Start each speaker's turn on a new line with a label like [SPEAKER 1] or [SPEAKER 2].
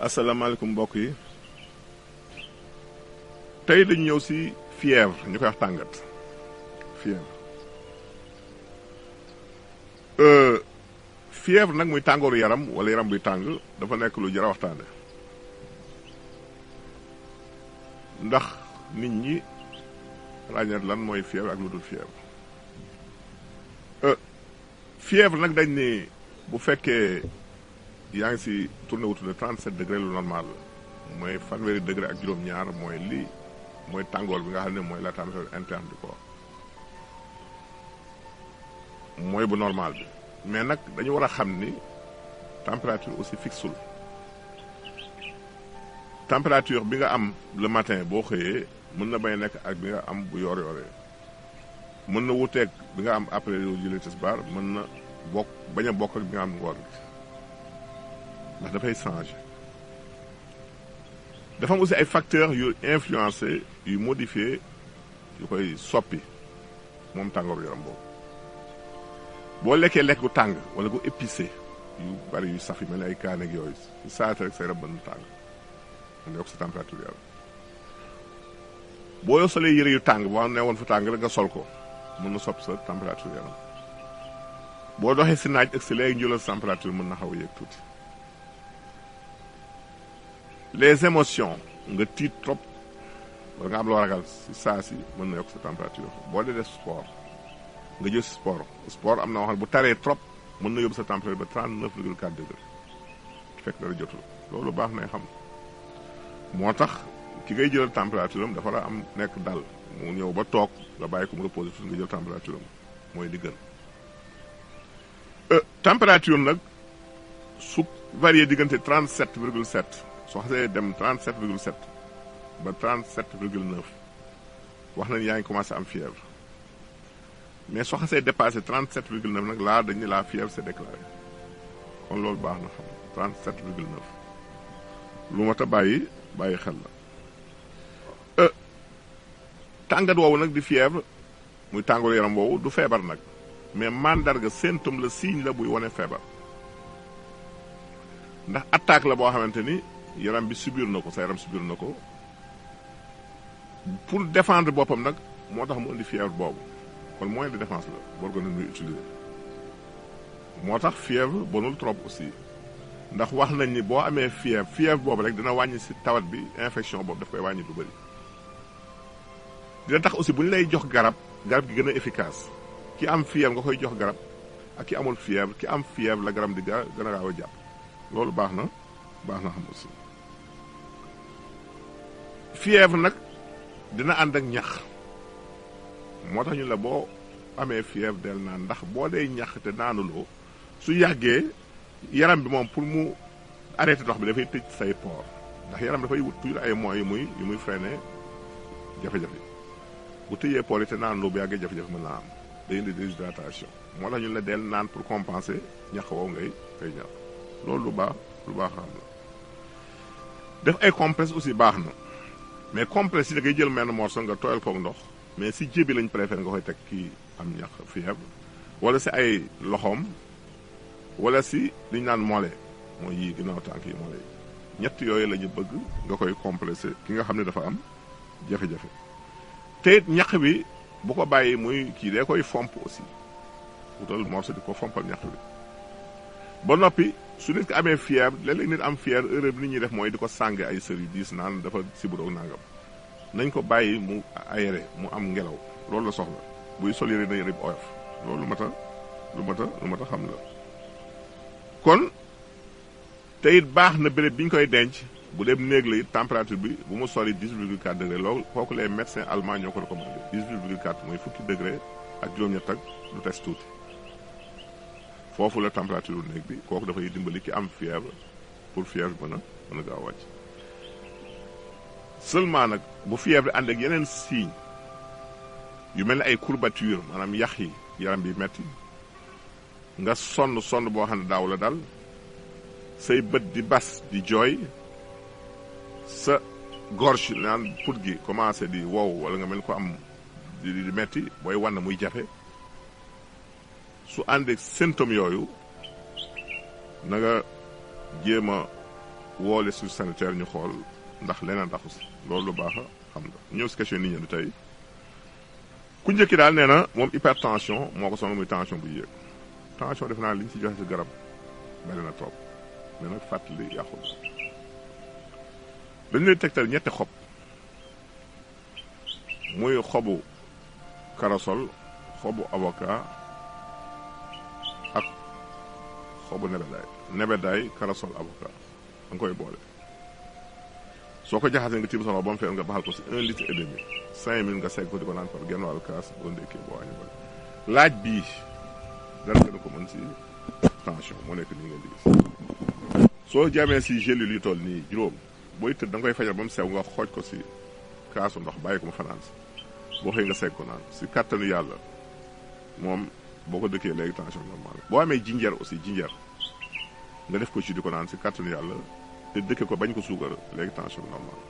[SPEAKER 1] asalaamaaleykum mbokk yi tey dañu ñëw si fièvre ñu koy wax tàngat fièvre fièvre nag muy tàngooru yaram wala yaram buy tàng dafa nekk lu jar a waxtaane ndax nit ñi ràññeet lan mooy fièvre ak lu dul fièvre fièvre nag dañ ni bu fekkee yaa ngi si tourné autour de 37 degré lu normal mooy fanweeri degré ak juróom-ñaar mooy lii mooy tàngoor bi nga xam ne mooy la température interne du corps mooy bu normal bi mais nag dañu war a xam ni température aussi fixul température bi nga am le matin boo xëyee mën na bañ nekk ak bi nga am bu yor-yoree mën na wuteeg bi nga am après yow jëlee tisbaar mën na bokk bañ a bokk ak bi nga am ngoon gi ndax dafay changer dafa am aussi ay facteurs yu influencé yu modifié yu koy soppi moom tàngooru yaram boobu boo lekkee lekk gu tàng wala gu épicé yu bari yu saf yi mel ni ay kaane ak yooyu su saate rek say rab mën na tàng mën na yokk sa température yaram boo solee yëre yu tàng boo ne woon fu tàng rek nga sol ko mën na soppi sa température yaram boo doxee si naaj ak si léegi njëlal sa température mën na xaw a yéeg tuuti les émotions nga tiit trop wala nga am loo ragal si saa si mën na yokk sa température boo dee def sport nga jël sport am na wax bu taree trop mën na yóbbu sa température ba 39,4 degré fekk dara jotul loolu baax nay xam moo tax ki ngay jëlal température am dafa la am nekk dal mu ñëw ba toog nga bàyyi ko mu reposer tuuti nga jël température am mooy di gën température nag su varié diggante 37,7 soo xasee dem 37,7 ba 37,9 wax nañ yaa ngi commencé am fièvre mais soo xasee dépassé 37,9 nag laa dañ ne la fièvre c'est déclaré kon loolu baax na xam 37,9 lu mat a bàyyi xel la tàngat woowu nag di fièvre muy tàngooru yaram woowu du feebar nag mais mandarga symptôme la signe la buy wane feebar ndax attaque la boo xamante ni yaram bi subir na ko sa yaram subir na ko pour défendre boppam nag moo tax mu indi fièvre boobu kon moyen de défense la organisme muy utiliser moo tax fièvre bonul trop aussi ndax wax nañ ni boo amee fièvre boobu rek dina wàññi si tawat bi infection boobu daf koy wàññi lu bëri dina tax aussi bu ñu lay jox garab gi gën a efficace ki am fièvre nga koy jox garab ak ki amul fièvre ki am fièvre la garab di gën a gaaw a jàpp loolu baax na xam aussi fièvre nag dina ànd ak ñax moo tax ñu la boo amee fièvre del naan ndax boo dee ñax te naanuloo su yàggee yaram bi moom pour mu arrêté ndox bi dafay tëj say pores ndax yaram dafay wut toujours ay moyens yu muy freiner jafe-jafe bu tëjee pores yi te naanuloo bu yàggee jafe-jafe mën naa am day indi déshydratation moo tax ñu la del naan pour compenser ñax woowu ngay ñax loolu lu baax xam la def ay compresse aussi baax na mais compresse yi da ngay jël menn morceau nga tooyal koog ndox mais si jébi lañ préféré nga koy teg kii am ñax fièvre wala si ay loxoom wala si liñ naan molle mooy yii ginnaaw tànk yi molle ñett yooyu la ñu bëgg nga koy compressé ki nga xam ne dafa am jafe-jafe te it ñax bi bu ko bàyyi muy kii dee koy fomp aussi wutal morceau di ko fompal ñax bi ba noppi su nit ko amee fièvre léeg-léeg nit am fièvre erreur bi nit ñuy def mooy di ko sànge ay sër yu diis naan dafa sibiroog nangam nañ ko bàyyi mu aéré mu am ngelaw loolu la soxla buy sol yére na yére bi oyof loolu lu mat a xam la kon te it baax na béréb bi ñu koy denc bu dem néeg la it température bi bu mu sori 18,4 degré loolu kooku les médecins allemands ñoo ko recommandé 18,4 mooy fukki degré ak juróom-ñett ak lu tes tuuti foofu la température u néeg bi kooku dafay dimbali ki am fièvre pour fièvre mën a gaaw wàcc seulement nag bu fièvre ànd ak yeneen signe yu mel ni ay courbature maanaam yax yi yaram bi metti nga sonn boo xam ne daaw la dal say bët di bas di jooy sa gorge naan put gi commencé di wow wala nga mel ko am di metti booy wan muy jafe su ànd ak symptômes yooyu na nga jéem a woo les services sanitaires ñu xool ndax leneen taxu si loolu lu baax a xam nga ñëw si question nit ñi du tey ku njëkki daal nee na moom hypertension moo ko sonal muy tension bu yéeg tension def naa li ñu si joxe si garab bari na trop mais nag fàttali yàqul dañu lay tegtal ñetti xob muy xobu karasol xobu avocat ak xobu nebedaay karasol avocat da nga koy boole soo ko jaxasee nga tibb sa loxo ba mu fees nga baxal ko si 1 litre et demi 5 minutes nga segg ko di ko naan par genn wàllu kaas boo ndekkee boo wàññi bëri laaj bii dara gën a ko mën si tension moo nekk nii ngeen di gis soo jamee si gélule yu toll nii juróom booy tëdd da nga koy fajal ba mu sew nga xooj ko si kaasu ndox bàyyi ko mu fanaan si boo xëy nga segg ko naan si kattanu yàlla moom boo ko dëkkee léegi tension normale boo amee jinjeer aussi jinjeer nga def ko ci di ko naan si kattanu yàlla te dëkke ko bañ ko suukar léegi tension normale